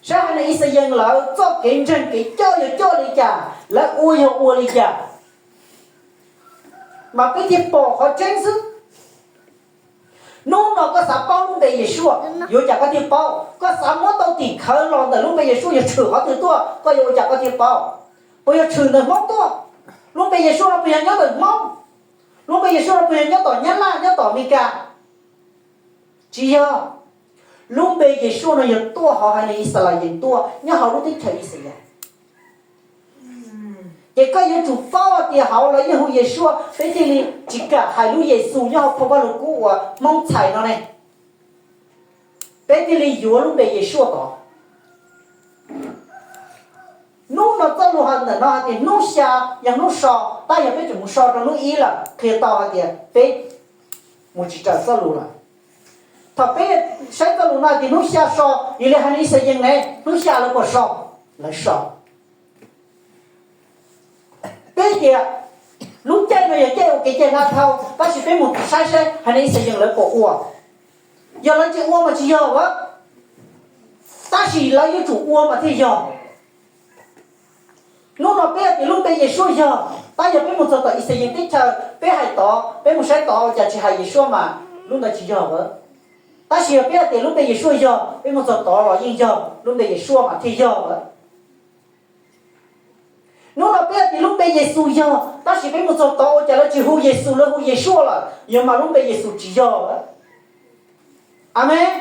Saib haiv neeg Yixalayees lawv txoj kev ntseeg kev coj yog coj li cas, lawv ua yog ua li cas, mas peb thiaj pom qhov tseeb xwb. Hnub no koj xav paub lub npe Yeshua, yuav ua cas koj thiaj paub? Koj xav muab tau tim khawv los ntawm lub npe Yeshua yog tshwm qhov twg tuaj, koj yuav ua cas koj thiaj paub? Puas yog tshwm ntawm Hmoob tuaj? Lub npe Yeshua no puas yog nyob ntawm Hmoob? Lub npe Yeshua no puas yog nyob tom Nyab Laj, nyob tom Amelikas? Tsis yog. Lub npe Yeshua no yog tuaj hauv haiv neeg Yixalayees tuaj, nyob hauv lub teb chaws Yixalayees. Ces koj yuav tsum paub tias hauv lawv yeej hu Yeshua, peb thiaj li tsis kam hais lub Yexus nyob hauv phau Vajluskub uas Hmoob txhais no ne. Peb thiaj li yuav lub npe Yeshua tod. Hnub no txoj lus hais ntawm no hais tias hnub xya yog hnub so, tab yog peb tseem mus so rau hnub ib lawm, qhia tau hais tias peb mus tsis raws txoj lus lawm. Thaum peb saib txoj lus no hais tias hnub xya so, yog li haiv neeg Yixalayees ne, hnub xya lawv puas so? Lawv so. Peb tias lub caij no yog caij ua kev cai naj thau, tab sis peb mus saib saib haiv neeg Yixalayees lawv puas ua. Yog lawv tsis ua mas tsis yog a, tab sis lawv yuav tsum ua mas thiaj yog. Hnub no peb hais tias lub npe Yeshua yog, tab yog peb mus txog tom Yixalayees teb chaws peb hais tod, peb mus saib tod ua cas tsis hais Yeshua mas lub ntawd tsis yog a. Tab sis yog peb hais tias lub npe Yeshua yog, peb mus txog tod los yeej yog, lub npe Yeshua mas thiaj yog a. Hnub no peb hais tias lub npe Yexus yog, tab sis peb mus txog tod ua cas lawv tsis hu Yexus, lawv hu Yeshua lawm, yog mas lub npe Yexus tsis yog a. Amees.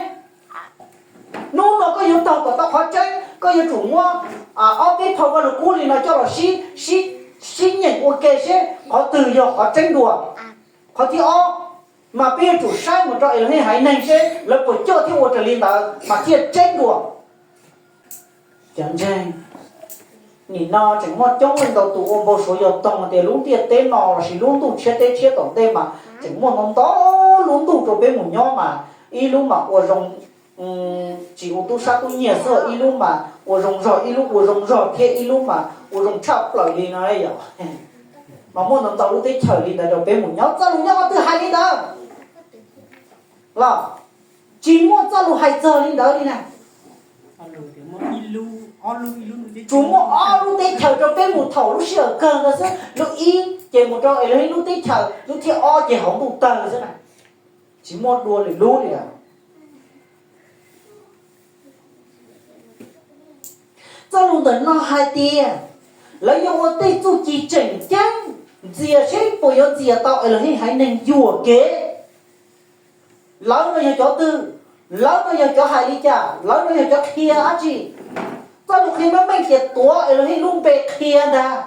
Hnub no koj yuav taug kom tau qhov tseeb, koj yuav tsum muab ob peb phau Vaj Lug Kub li no coj los sib, sib nyeem ua ke seb qhov twg yog qhov tseeb dua. Qhov thib ob, mas peb yuav tsum saib mus rau Elohim haiv neeg seb lawv puas coj thiab ua raws li ntawd mas thiaj tseeb dua. Cov ntseeg, nim no tseem muaj coob leej ntau tus ua npau suav yog toog tias lub ntiaj teb no lossis lub ntuj tshiab teb tshiab tom ntej mas tseem muaj ntau ntau lub ntuj rau peb mus nyob mas ib lub mas ua zoo tsis ua tub sab tub nyiag xwb, ib lub mas ua zoo zog, ib lub ua zoo zog thiab ib lub mas ua zoo tshaj plaws li no yom. Mas muaj ntau ntau lub teb chaws li ntawd rau peb mus nyob, txoj lus nyob qhov twg hais li ntawd los? Tsis muaj txoj lus hais txog li ntawd li na. Tsuas muaj ob lub teb chaws rau peb mus thaum lub sij hawm kawg ntawd xwb, lub ib ces mus rau Elohim lub teb chaws, lub thib ob ces hauv ntuj tawg xwb na. Tsis muaj dua lwm lub li lawm. Txoj lus ntawm no hais tias lawv yuav ua tej txuj ci tseem ceeb ntxias seb puas yuav ntxias tau Elohim haiv neeg yuam kev. Lawv no yog cov twg? Lawv no yog cov hais li cas? Lawv no yog cov qhia dab tsi? Txoj lus qhia meej meej tias tuav Elohim lub npe qhia ntag.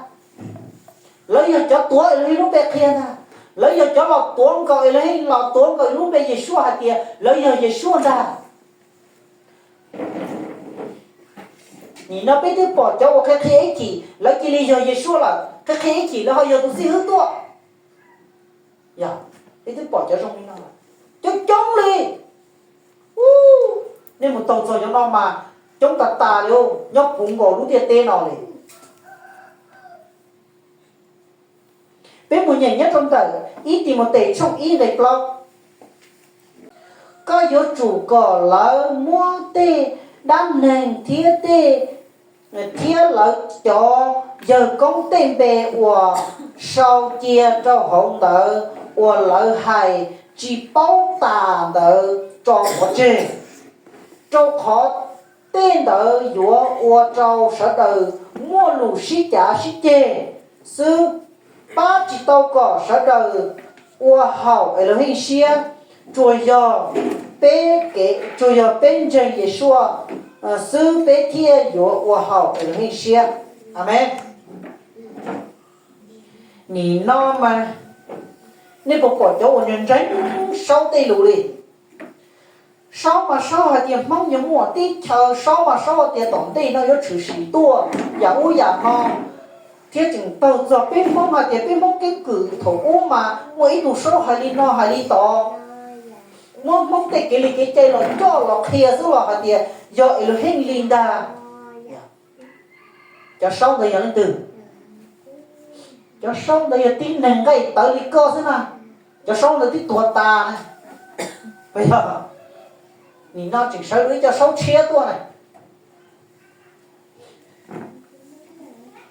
Lawv yog cov tuav Elohim lub npe qhia ntag. Lawv yog cov los tuav nkaus Elohim, los tuav nkaus lub npe Yeshua hais tias lawv yog Yeshua ntag. Nim no peb twb pom cov uas qhia qhia ib chim lawv cia li yog Yeshua lawm, qhia qhia ib chim lawv ho yog tus xib hwb tuaj. Yog, peb twb pom cov zoo li no lawm, coob coob li. Nej mus taug txog cov no mas coob tas tas li, nyob puv nkaus lub ntiaj teb no li. Peb mus nyeem nyob rau ntawm ib Timautes tshooj ib nqe plaub. Koj yuav tsum kom lawv muab tej dab neeg thiab tej, thiab lawv cov yawg koob tej npe uas sau cia rau hauv ntawv uas lawv hais tsis paub tas ntawd tso pov tseg, rau qhov tej ntawd yuav ua rau sawv daws muaj lus sib cav sib ceg xwb, pab tsis tau kom sawv daws ua haum Elohim siab. Tsuas yog peb kev, tsuas yog peb ntseeg Yeshua xwb peb thiaj yuav ua haum Elohim siab. Amees. Nim no mas nej puas pom cov uas ntseeg Saub tej lus li? Saub mas Saub hais tias Hmoob yuav muaj teb chaws, Saub mas Saub hais tias tom ntej no yuav tshwm sim tuaj yam ub yam no, thiab tseem taug txog peb Hmoob hais tias peb Hmoob keeb kwm thaum ub mas muaj ib tug Saub hais li no hais li tod. Muab Hmoob tej kev li kev cai los coj los qhia xwb los hais tias yog Elohim li ntag. Cov Saub ntawd yog leej twg? Cov Saub ntawd yog tib neeg nqaij tawv li koj xwb na. Cov Saub ntawd twb tuag tas na. Nim no tseem sawv ib co Saub tshiab tuaj na.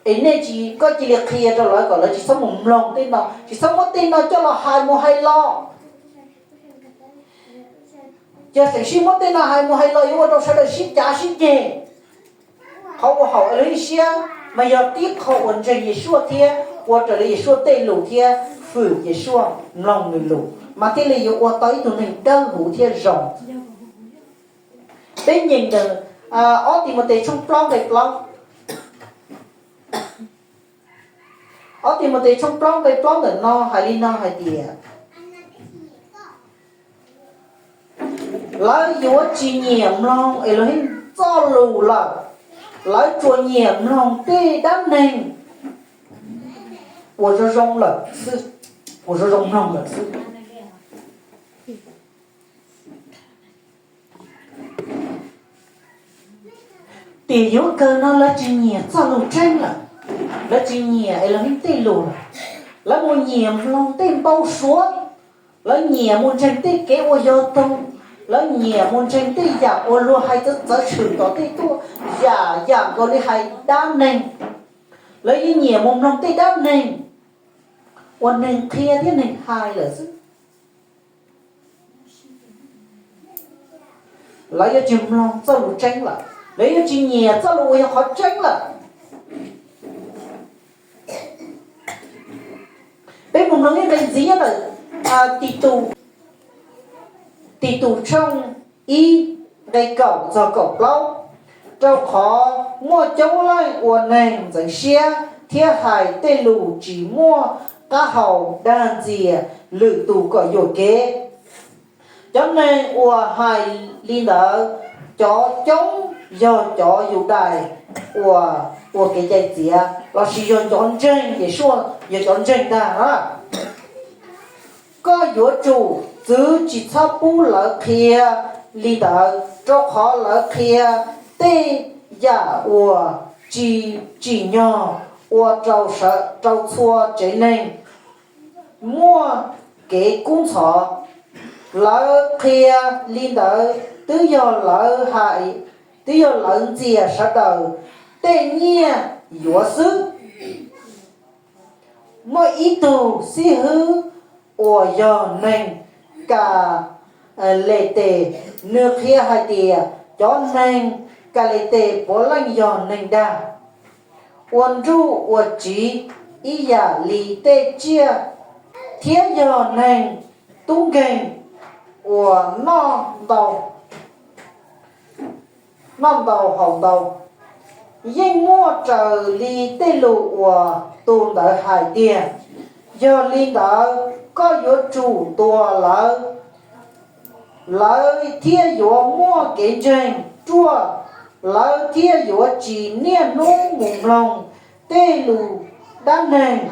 Es nej tsis, koj cia li qhia rau lawv kom lawv tsis txhob mus mloog tej no, tsis txhob muab tej no coj los hais mus hais los. Yog tseem sib muab tej no hais mus hais los yuav ua rau sawv daws sib cav sib ceg. Qhov ua haum Elohim siab mas yog tib qho uas ntseeg Yeshua thiab ua raws li Yeshua tej lus thiab fwm Yeshua, mloog nws lus mas thiaj li yuav ua tau ib tug neeg dawb huv thiab zoo. Peb nyeem ntawm ob Timautes tshooj plaub nqe plaub. Ob Timautes tshooj plaub nqe plaub ntawm no hais li no hais tias lawv yuav tsis nyiam mloog Elohim txoj lus lawm, lawv tsuas nyiam mloog tej dab neeg uas zoo zoo lawm xwb, uas zoo zoo mloog lawm xwb. Tiam yuav kawg no lawv tsis nyiam txoj lus tseeb lawm, lawv tsis nyiam Elohim tej lus lawm, lawv mus nyiam mloog tej npau suav, lawv nyiam mus ntseeg tej kev ua yog toog, lawv nyiam mus ntseeg tej yam uas luag hais txawv txawv tshwm tom tej tuaj, yam yam nkaus li hais dab neeg. Lawv yeej nyiam mus mloog tej dab neeg uas neeg qhia thiab neeg hais lawm xwb. Lawv yuav tsis mloog txoj lus tseeb lawm, lawv yuav tsis nyiam txoj lus uas yog qhov tseeb lawm. Peb mus mloog ib nqe ntxiv nyob ntawm Titus, Titus tshooj ib nqe kaum txog kaum plaub, rau qhov muaj coob leej ua neeg ntxeev siab thiab hais tej lus tsis muaj qab hau dag ntxias lwm tus kom yuam kev. Cov neeg uas hais li ntawd, cov coob yog cov Yudais uas ua kev cai txiav, lossis yog cov ntseeg Yesuas, yog cov ntseeg ntag na. Koj yuav tsum txwv tsis txhob pub lawv qhia li ntawd, rau qhov lawv qhia tej yam uas tsis tsim nyog ua rau txhua tsev neeg muaj kev kub ntxhov. Lawv qhia li ntawd twb yog lawv hais, twb yog lawv ntxias sawv daws tej nyiaj yuav xwb. Muaj ib tug xib hwb uas yog neeg Ka Letes, nws qhia hais tias cov neeg Ka Letes puav leej yog neeg dag, ua nruj ua tsiv ib yam li tej tsiaj, thiab yog neeg tub nkeeg uas noj ntau noj ntau haus ntau. Yeej muaj raws li tej lus uas tus ntawd hais tiag. Yog li ntawd, koj yuav tsum tua lawv, lawv thiaj yuav muaj kev ntseeg ruaj, lawv thiaj yuav tsis niaj hnub mus mloog tej lus dab neeg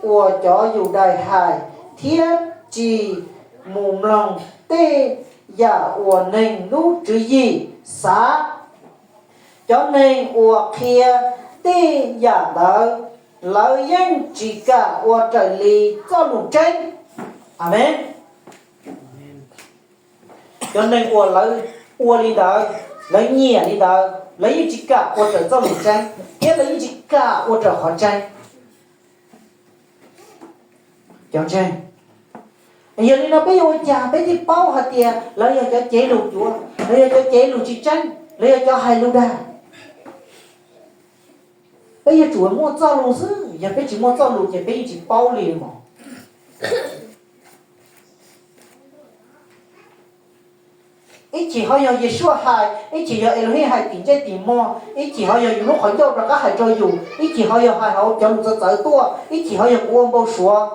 uas cov Yudais hais, thiab tsis mus mloog tej yam uas neeg lub tswv yim xav. Cov neeg uas qhia tej yam ntawd, lawv yeej tsis kam ua raws li txoj lus tseeb. Amees. Cov neeg uas lawv ua li ntawd, lawv nyiam li ntawd, lawv yeej tsis kam ua raws txoj lus tseeb, thiab lawv yeej tsis kam ua raws qhov tseeb. Cov ntseeg, yog li no peb yuav ua cas peb thiaj paub hais tias lawv yog cov cev lus cuav, lawv yog cov cev lus tsis tseeb, lawv yog cov hais lus dag? Peb yuav tsum muaj txoj lus xwb, yog peb tsis muaj txoj lus ces peb yeej tsis paub li mog. Ib chim ho yog Yeshua hais, ib chim yog Elohim hais tim ntsej tim muag, ib chim ho yog yus lub qhov ncauj rov qab hais rau yus, ib chim ho yog hais hauv cov lus txawv txawv tuaj, ib chim ho yog kuv ua npau suav,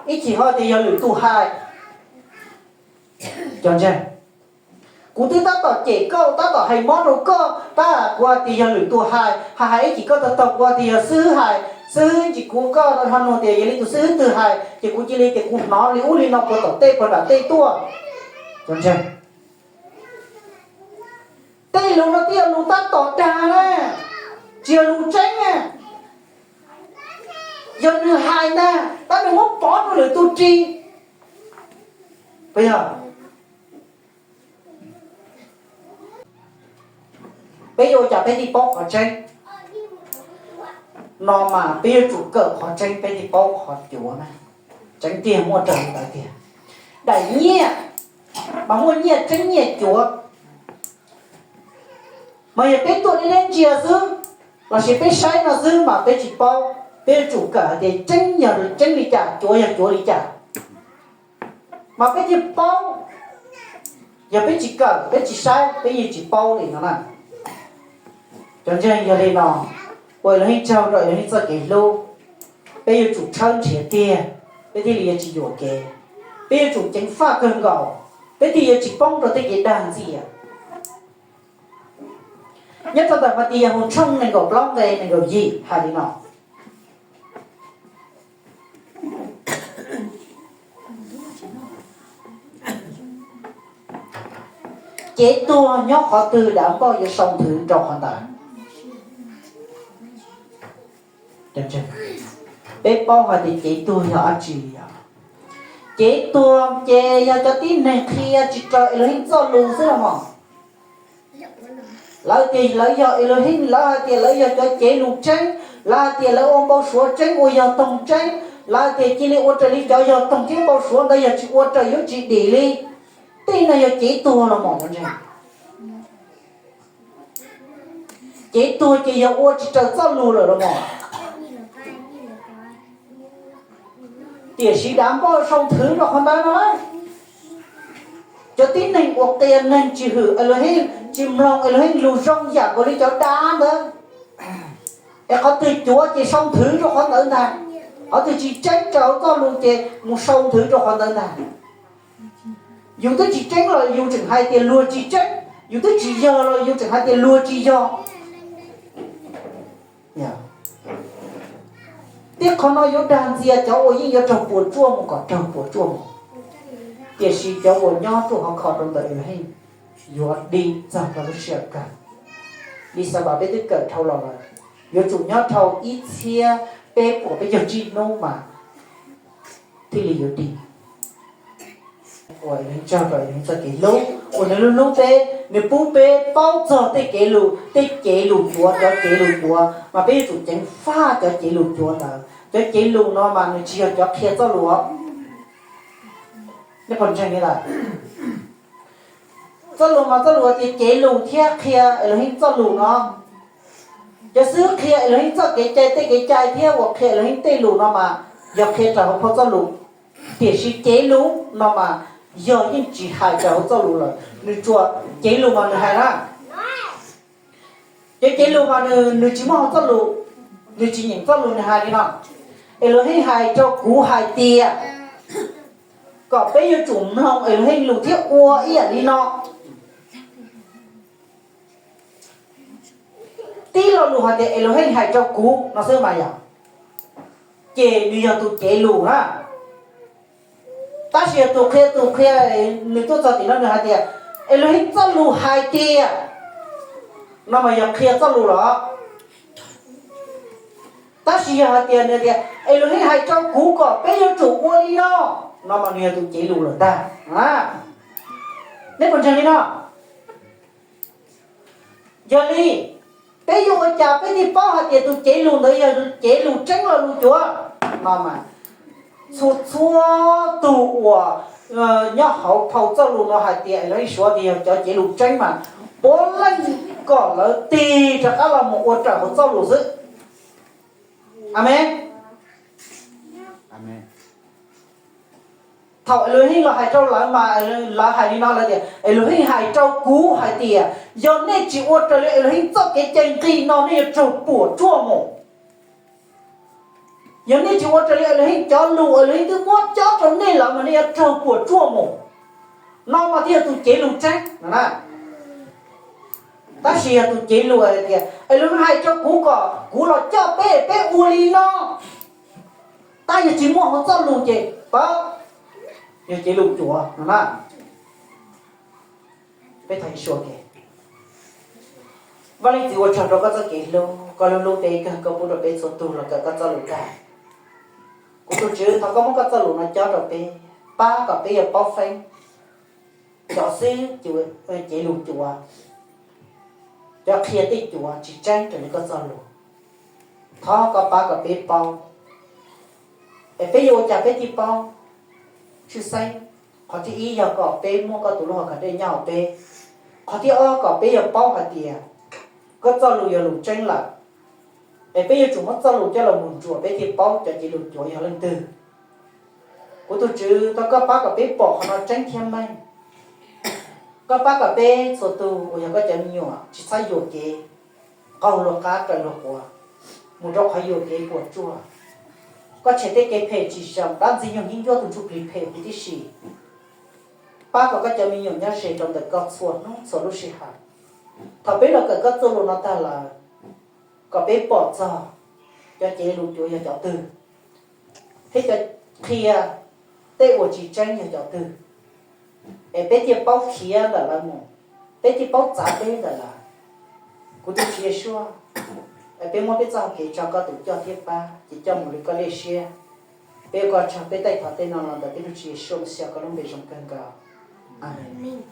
ib chim ho tias yog lwm tus hais. Cov ntseeg, kuv twb tab tom cem koj, tab tom hais mob rau koj, tab kuv hais tias yog lwm tus hais, hais hais ib chim koj tau taug kuv hais tias yog xib hwb hais, xib hwb ntsis kuv koj ho nug tias yog li tus xib hwb twg hais, ces kuv cia li tias kuv hnov li ub li no puag tom tej puag nram tej tuaj. Cov ntseeg, tej lus no twb yog lus tab tom dag na, tsis yog lus tseeb na. Yog nws hais ntag, tab nws muab pov rau lwm tus ris. Puas yog? Peb yuav ua cas peb thiaj paub qhov tseeb? No mas peb yuav tsum kawm qhov tseeb peb thiaj paub qhov cuav na. Tseeb tiag muaj raws li ntawd tiag. Daim nyiaj mas muaj nyiaj tseeb nyiaj cuav. Mas yog peb tuaj deb deb ntsia xwb, lossis peb saib no xwb mas peb tsis paub. Peb yuav tsum kawm hais tias tseeb yog tseeb li cas, cuav yog cuav li cas, mas peb thiaj paub. Yog peb tsis kawm, peb tsis saib, peb yeej tsis paub li no na. Cov ntseeg, yog li no, ua Elohim tsaug rau Elohim txoj kev hlub, peb yuav tsum tshawb nrhiav tiag, peb thiaj li yuav tsis yuam kev. Peb yuav tsum ceev faj kawg nkaus, peb thiaj yuav tsis poob rau tej kev dag ntxias. Nyob rau ntawm Mathais hu tshooj nees nkaum plaub nqe nees nkaum yim hais li no: Cev tuag nyob qhov twg dav npauj yuav sau nthwv rau qhov ntawd. Peb paub hais tias cev tuag yog dab tsi os? Cev tuag ces yog cov tib neeg qhia tsis raws Elohim txoj lus xwb los mas. Lawv tias lawv yog Elohim, lawv hais tias lawv yog cov cev lus tseeb, lawv hais tias lawv ua npau suav tseeb, ua yog toog tseeb, lawv hais tias cia li ua raws li cov yog toog thiab npau suav ntawd, yog tsis ua raws yuav tsis dim li. Tej no yog cev tuag los mas, cov ntseeg. Cev tuag ces yog ua tsis raws txoj lus lawm los mas. Tiam sis dav npauj sau nthwv rau qhov ntawd no lawm. Cov tib neeg uas qias neeg tsis hwm Elohim, tsis mloog Elohim lus zoo yam nkaus li cov dab ntawd, es qhov twg cuav ces sau nthwv rau qhov ntawd ntag. Qhov twg tsis tseeb raws hauv txoj lus ces mus sau nthwv rau qhov ntawd ntag. Yus twb tsis tseeb los yus tseem hais tias luag tsis tseeb, yus twb tsis yog los yus tseem hais tias luag tsis yog. Tej qhov no yuav dag ntxias cov uas yeej yuav raug puas tsuaj mus kom raug puas tsuaj mus, tiam sis cov uas nyob ruaj khov kho rau ntawm Elohim yuav dim txog rau lub sij hawm kawg. Lis xas vas peb twb kawm dhau los lawm, yuav tsum nyob dhau ib txhiab peb puas peb caug tsib hnub mas thiaj li yuav dim. Ua Elohim tsaug rau Elohim txoj kev hlub uas nws hlub hlub peb, nws pub peb paub txog tej kev lus, tej cev lus cuav, cov cev lus cuav mas peb yuav tsum ceev faj cov cev lus cuav ntawd. Cov cev lus no mas nws tsis yog cov qhia txoj lus os. Nej puas ntseeg li ntawd? Txoj lus mas txoj lus tias cev lus thiab qhia Elohim txoj lus no. Cov xib hwb qhia Elohim txoj kev cai tej kev cai thiab uas qhia Elohim tej lus no mas yog qhia raws hauv phau txoj lus, tiam sis cev lus no mas yog yeej tsis hais raws hauv txoj lus lawm, nws tsuas cev lus mas nws hais na. Cov cev lus mas nws tsis muaj hauv txoj lus, nws tsis nyeem txoj lus, nws hais li no: Elohim hais rau kuv hais tias kom peb yuav tsum mloog Elohim lus thiab ua ib yam li no. Tib lo lus hais tias Elohim hais rau kuv no xwb mas yog, ces nws yog tus cev lus na. Tab sis yog tus qhia, tus qhia, nws tuaj txog tim no nws hais tias Elohim txoj lus hais tias, no mas yog qhia txoj lus los. Tab sis yog hais tias nws tias Elohim hais rau kuv kom peb yuav tsum ua li no, no mas nws yog tus cev lus lawm ntag. Nej puas ntseeg li no? Yog li, peb yuav ua cas peb thiaj paub hais tias tus cev lus ntawd yog cev lus tseeb los lus cuav? No mas, txhua txhua tus uas nyob hauv phau txoj lus no hais tias Elohim suav tias yog cov cev lus tseeb mas puav leej kom lawv tig rov qab los mus ua raws hauv txoj lus xwb. Amees. Thaum Elohim los hais rau lawv mas lawv hais li no, lawv tias Elohim hais rau kuv hais tias yog nej tsis ua raws li Elohim txoj kev cai nqi no nej yuav raug puas tsuaj mus. Yog nej tsis ua raws li Elohim cov lus Elohim twb muab cob rau nej lawm mas nej yuav raug puas tsuaj mus. No mas thiaj yog tus cev lus tseeb no na. Tab sis yog tus cev lus hais tias Elohim hais rau kuv kom kuv los coj peb, peb ua li no, tab yog tsis muaj hauv txoj lus ces pab, yog cev lus cuav no na. Peb thov Yeshua ke. Vaj Leej Txiv, ua tsaug rau koj txoj kev hlub, koj hlub hlub peb kawg, koj pub rau peb txhua tus los kawm koj txoj lus tag. Kuv tus Tswv, thov koj muab koj txoj lus no cob rau peb, pab kom peb yuav paub feeb cov xib hwb cev lus cuav, cov qhia tej cuav tsis tseeb raws li koj txoj lus. Thov koj pab kom peb paub, es peb yuav ua cas peb thiaj paub? Tshwj xeeb, qhov thib ib yog kom peb muaj koj tus lub hom khav dej nyob hauv peb. Qhov thib ob kom peb yuav paub hais tias koj txoj lus yog lus tseeb lawm, es peb yuav tsum muab txoj lus coj los mus ntsuas peb thiaj paub cov cev lus cuav yog leej twg. Kuv tus Tswv, thov koj pab kom peb pom qhov no tseeb thiab meej. Koj pab kom peb txhua tus uas yog koj cov me nyuam tsis txhob yuam kev qaug luag qab raws luag quav, mus rau qhov yuam kev puas tsuaj. Koj tshem tej kev phem tsis zoo, dab ntxwg nyoog yeej ncuab tus ntsuj plig phem huv tib si. Pab kom koj cov me nyuam nyob ze rau ntawm koj txhua hnub txhua lub sij hawm. Thaum peb los kawm koj txoj lus no tag lawm, kom peb pom txog cov cev lus cuav yog cov twg, thiab cov qhia tej uas tsis tseeb yog cov twg, es peb thiaj paub khiav ntawm lawv mus, peb thiaj paub txav teb ntawm lawv. Kuv tus Tswv Yeshua, es peb muab peb txoj hau kev tso koj tus coj thiab pab, ces coj mus li koj lej siab. Peb ua koj tsaug, peb taij thov tej no los ntawm peb tus Tswv Yeshua Mexiyas koj lub npe zoo kawg nkaus. Amees.